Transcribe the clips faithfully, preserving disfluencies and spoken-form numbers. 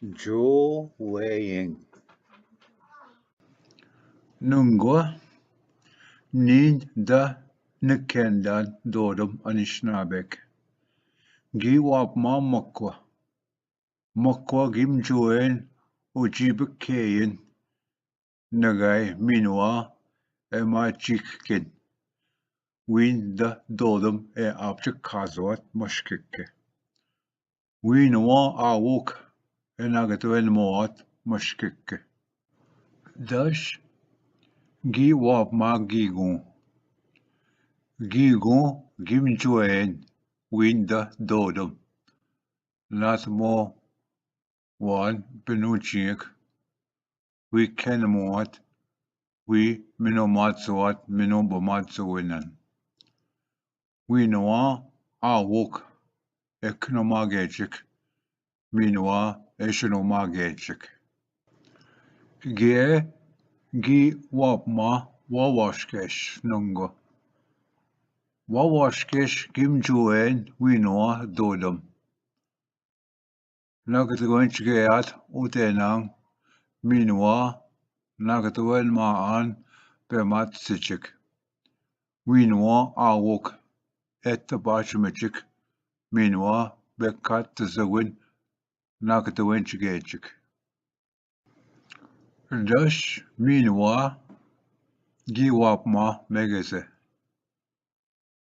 जो वेयिंग। नुंगो नींद द नखेंदान दोदम अनिश्नाबेक। गी वापमा मक्वा। मक्वा गिम जोएन उजीब खेयन नगाई मीनवा ए मा चीख किन। वीन द दोदम ए आपचक खाजवात मशकिक के। वीनवा आवुक ए नागतवेन मोवात मशकिक के। दश, गी वापमा गीगू। गीगू गिम जोएन वीन द दोदम। नात मो वान पिनु चीख। वी खेन मोवात, वी मिनो मात जोवात, मिनो बमात जोवेनन। वीनवा आवुक, ए खिनो मागेचिक, मीनवा ए शिनो मागेचिक। गे, गी वापमा वा वाशकेश नुंगो। वा वाशकेश गिम जोएन वीनवा दोदम। नागतगोंच गयात उतेनांग मीनवा नागतवन मा आन पेमात सिचिक। वीनवा आवुक एत पाच मिचिक मीनवा बेखात तजगुन नागतवन चिगेचिक। दश, मीनवा गी वापमा मेगेसे।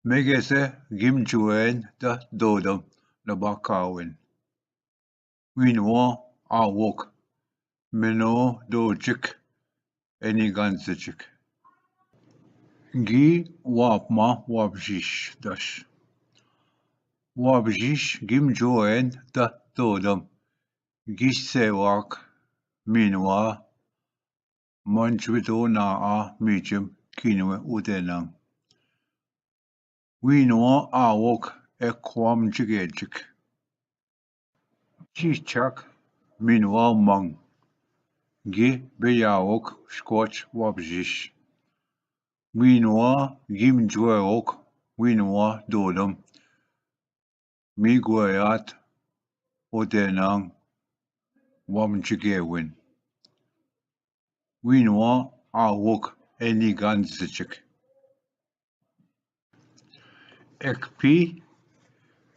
मेगेसे गिम जोएन द दोदम नबाकावन। वीनवा आवुक मिनो दोचिक एनी गांजचिक। गी वापमा वापजीश। दश, वापजीश गिम जोएन द दोदम। गी सेवाक मीनवा मंचवितो ना आ मीचिम कीनवे उदेनांग। वीनवा आवुक ए ख्वाम चिगेचिक। चीचक मीनवा मंग। गी बेयावुक स्कोच वापजीश। वीनवा गिम जोएवुक वीनवा दोदम। मी गोयात ओदेनांग वामचिगेविन। वीनवा आवुक एनी गांजचिक। एकपी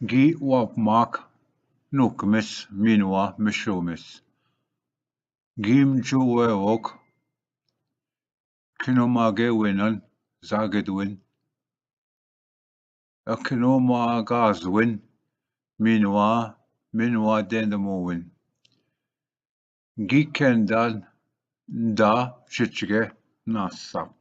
गी वापमाक नुकमिस मीनवा मिश्रोमिस। गिम जोएवुक खिनो मागेविनन जागेदविन। अखिनो मागाजविन मीनवा, मीनवा देंदमोविन। गी खेंदान दा चिचगे नासाप।